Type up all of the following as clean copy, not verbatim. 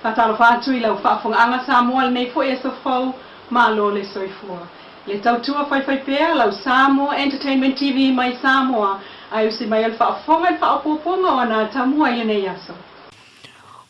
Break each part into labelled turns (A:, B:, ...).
A: Faatalofa atu i lau faafofogaaga Samoa i lenei foi aso fou, malo le soifua. Le tautua faifaipea lau Samoa Entertainment TV mai Samoa ae usi mai o le faafofoga i le faaopoopoga o ana atamua i lenei aso.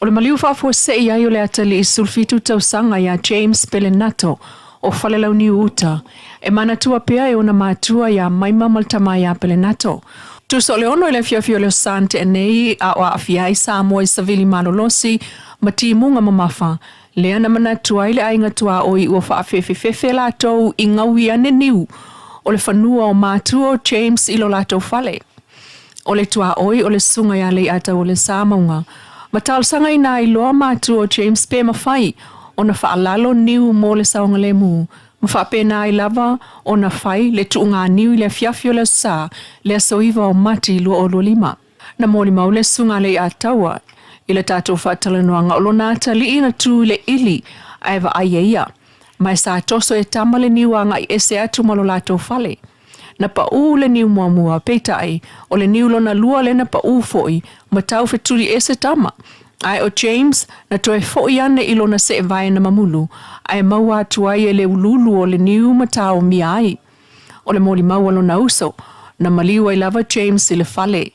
A: O le maliu faafuasei ai o le atalii 17 tausaga ia James Pelenato o Falelauniu Uta, e manatua pea e ona matua ia Maima ma le tama ia Pelenato. Tusa o le 6 i le afiafi o le Aso Sa na tea nei, a o aafia ai Samoa i savili malolosi ma timuga mamafa, lea na manatu ai le aiga tuaoi ua faafefefefe latou i gaui ane niu o le fanua o matua o James i lo latou fale. O le tuaoi o le susuga ia Leiataualesa Mauga, ma talosagaina ai loa matua o James pe mafai ona faalalo niu mo le saogalemu, ma faapena ai lava ona fai le tuuga niu i le afiafi o le Aso Sa, le aso 9 o Mati 2025. Na molimau le susuga a Leiataua i le tatou faatalanoaga o lona atalii na tu i le ili ae vaai e ia, ma e sa toso e tama le niu agai ese atu ma lo latou fale. Na paʻū le niu muamua, peitai, o le niu lona lua lea na paʻū foi, ma tau fetuli ese tama. Ae o James, na toe foi ane i lona seevae na mamulu, ae maua atu ai e le uluulu o le niu ma taomia ai. O le molimau a lona uso, na maliu ai lava James i le fale.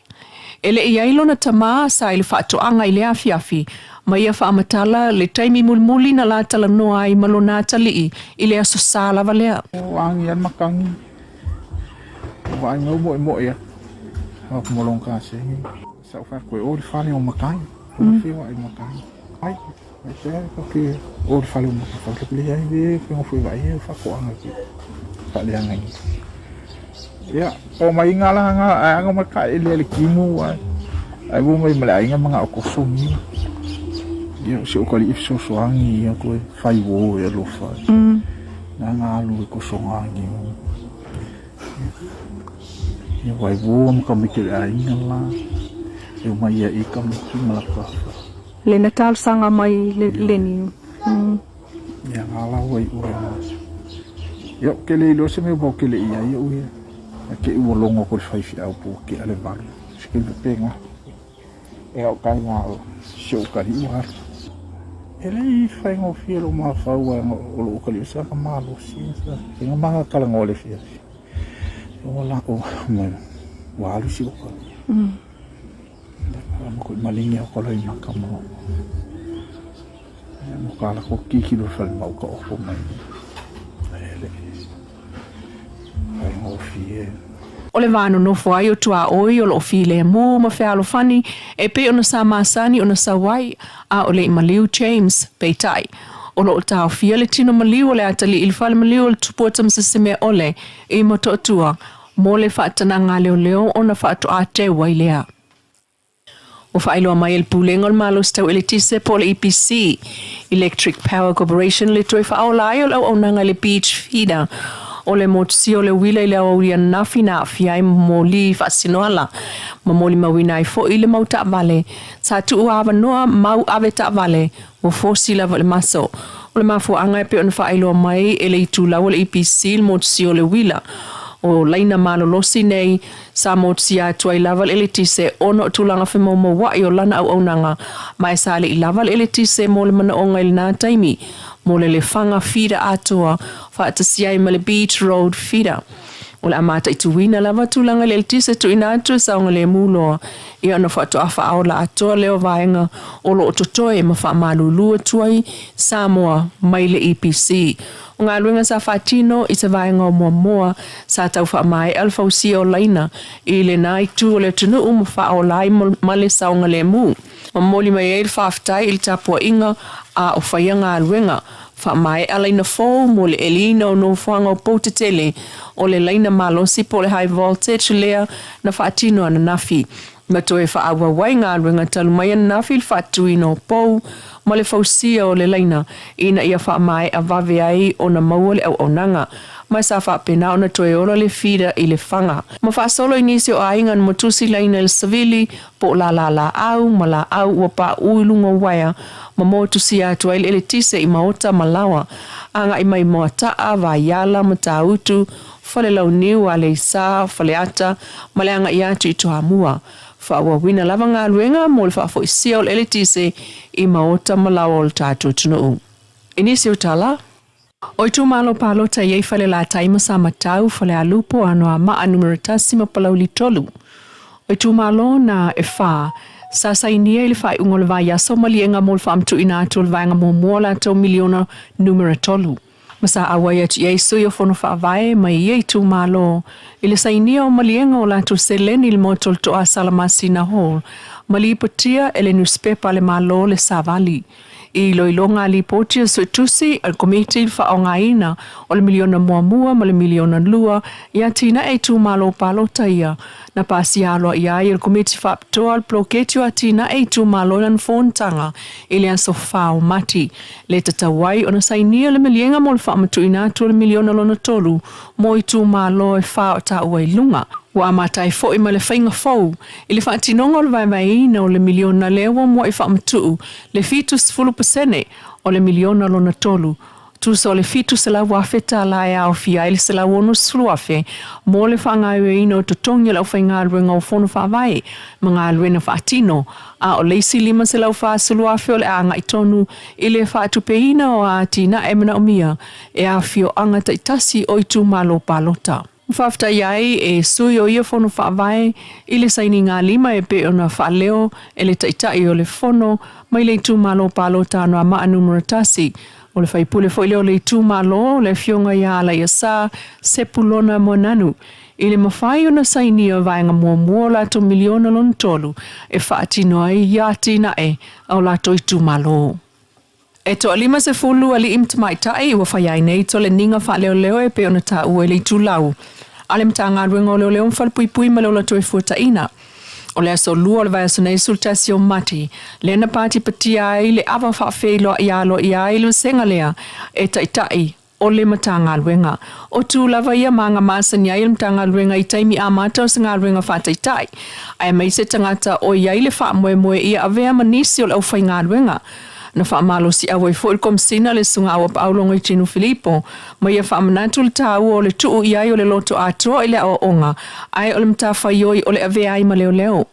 A: E le i ai lona tama sa i le faatoaga i lea afiafi, ma ia faamatala le taimi mulimuli na la talanoa ai ma lona atalii i le Aso Sa lava lea.
B: O agi a le matagi, o vaai mai o moemoe atu, o ku molong ka sengi. Sa o fai koe o le fale o matagi, o le whia i matagi. Ai, ai se ko ke o le fale o matagi, fa le ai ve fe o fue vai e fa ko anga ki. Fa le anga i. Ia, o mai nga la nga ai anga ma ka ele le kimu ai. Ai wo mai ma le ainga manga o ko songi. Ia, se o kali if so so angi ia koe fai wo e lo fai. Na nga alu e ko songa angi. Ia wai wo ma ka mike le ainga la. E mai ia i ka miki ma la ka.
A: Le na talosaga mai le, le niu.
B: Ia nga la wai ue ma. Ia o ke le ilo se me bo ke le ia ia ue. A ke ua longo ko le fai fi au po ke ale valu. Se ke le penga. E au kai ngā o se o kari ua. E le i whai ngō fia lo mā whau a o lo kari o sa ka mālo si. E ngā manga kala ngō le fia. O la o mai wa alu si o kari. Ma ko malingi o kolo i maka mo. Mo ka la ko kiki lo fal mau ka opo mai. E le. Whai ngō fia.
A: O le va nonofo ai o tuaoi o loo filemu ma fealofani e pei ona sa masani ona sau ai, a o le i maliu James, peitai, o loo taofia le tino maliu o le atalii i le fale maliu o le Tupua Tamasese-Meaole i Motootua mo le faatanaga a leoleo ona faatoa teu ai lea. Ua faailoa mai e le Pulega o le Malosi Tau Eletise po o le EPC, Electric Power Corporation, le toe faaola ai o le auaunaga i le Beach Feeder o le motusia o le uila i le aoauli ananafi na aafia ai moli faasinoala ma molimauina ai foi le mau taavale sa tuu avanoa mau ave taavale ua fosi lava i le maso. O le mafuaaga e pei ona faailoa mai e le itulau o le EPC le motusia o le uila o laina malolosi nei sa motusia atu ai lava le eletise ona o tulaga femaumaua'i o lana auaunaga, ma e sa le i lava le eletise mo le manaoga i lena taimi mo le lefaga feeder atoa faatasia ai ma le Beach Road feeder. O le a mataituina lava tulaga i le eletise tuuina atu e saogalemu loa ia ona faatoa faaola atoa lea o vaega o lo o totoe ma faamalulu atu ai Samoa mai le EPC. O galuega sa faatino i se vaega o muamua sa tau faamaea le fausia o laina i lena itu o le atunuu ma faaola ai ma le saogalemu. Momoli mai ai le faafetai i le tapuaiga a o faia galuega faamaea laina fou mo le eliina o nofoaga o pou tetele o le laina malosi po o le high voltage lea na faatino ananafi. Ma toe faaauau ai galuega talu mai ananafi i le faatuina o pou ma le fausia o le laina ina ia faamaea vave ai ona maua le auaunaga. Ma sa faapena ona toe ola le feeder i Lefaga. Ma faasolo i nisi o aiga na motusi laina i le savili po o lālā laau ma laau ua paʻū i luga o uaea ma motusia atu ai le eletise i maota ma laoa agai mai Moataa, Vaiala, Matautu, Falelauniu, Aleisa, Faleata ma le agai atu i Toamua. Faaauauina lava galuega mo le faafoisia o le eletise i maota ma laoa o le tatou atunuu. I nisi o tala, o itumalo palota e i ai Falelatai ma Samatau, Falealupo, Anoamaa Numera 1 ma Palauli 3. O itumalo na e fa, sa sainia i le faaiuga o le vaiaso maliega mo le faamatuuina atu o le vaega muamua o latou miliona numera 3. Ma sa auai atu i ai sui o Fono Faavae mai ia itumalo i le sainia o maliega o latou seleni i le Maota o le Toa Salamasina Hall ma lipotia e le nusipepa a le Malo le Savali. I iloiloga a lipoti a Suetusi a le Komiti i le faaaogaina o le miliona muamua ma le miliona lua i atinae itumalo palota ia na pasia aloaia ai e le Komiti Faapitoa le Poloketi o Atinae Itumalo i lana fonotaga i le aso 4 o Mati, le tatau ai ona sainia le maliega mo le faamatuuina atu o le miliona lona tolu mo itumalo e fa o taua i luga. Ua amata ai foi ma le faiga fou i le faatinoga o le vaevaeina o le miliona lea ua mua'i faamatuu le 70% o le miliona lona tolu, tusa o le $700,000 e aofia ai le $160,000 mo le faagaoioiina o totogi o le aufaigaluega o Fono Faavae ma galuega faatino, a o le isi $540,000 o le a agai tonu i le faatupeina o atinae manaomia e afioaga taitasi o itumalo palota. Faafetai ai e sui o ia Fono Faavae i le sainiga lima e pei ona faaleo e le Taitai o le Fono mai le itumalo palota Anoamaa Numera 1, o le faipule foi lea o le itumalo, le Afioga ia Alaiasa Sepulona Moananu, i le mafai ona sainia vaega muamua o latou miliona lona tolu e faatino ai ia atinae a o latou itumalo. E toa-50 alii ma tamaitai ua fai ai nei toleniga faaleoleo e pei ona taua i le itulau a le Matagaluega o Leoleo ma Falepuipui ma le Ola Toefuataina. O le aso Lua o le vaiaso nei 11 o Mati, lea na patipatia ai le ava faafeiloai aloaia ai le vasega lea e taitai o le Matagaluega. O tu lava ia ma aga masani ai o le Matagaluega i taimi amata o se galuega faataitai, aemaise tagata o i ai le faamoemoe ia avea ma nisi o le aufaigaluega. Na faamalosiau ai foi le Komesina le Susuga Auapaau Logoitino Filipo ma ia faamanatu le taua o le tuu i ai o le loto atoa i le aoaoga, ae o le matafaioi o le avea ai ma leoleo.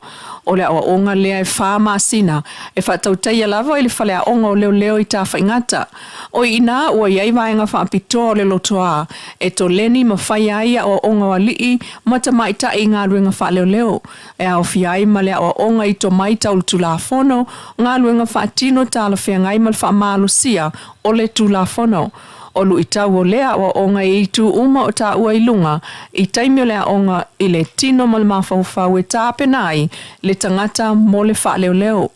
A: O le aoaoga lea e fa masina, e faatautaia lava i le faleaoga o leoleo i Tafaigata. O i ina ua i ai vaega faapitoa o le lotoa e toleni ma fai ai aoaoga o alii ma tamaitai i galuega faaleoleo, e aofia ai ma le aoaoga i tomai tau le Tulafono, galuega faatino talafeagai ma le faamalosia o le Tulafono. O luitau o lea aoaoga i itu uma o taua i luga, i taimi o le aoga i le tino ma le mafaufau e tapena ai le tagata mo le faaleoleo.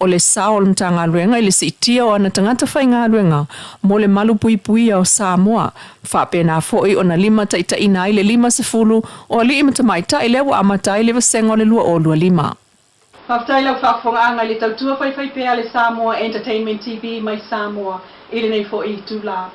A: O le sao o le Matagaluega i le siitia o ana tagata faigaluega mo le malupuipuia o Samoa, faapena foi ona limataitaiina ai le 50 o alii ma tamaitai lea ua amata ai le vasega o le 2025. Faafetai lau faafofogaaga i le tautua faifaipea a le Samoa Entertainment TV mai Samoa i lenei foi itula.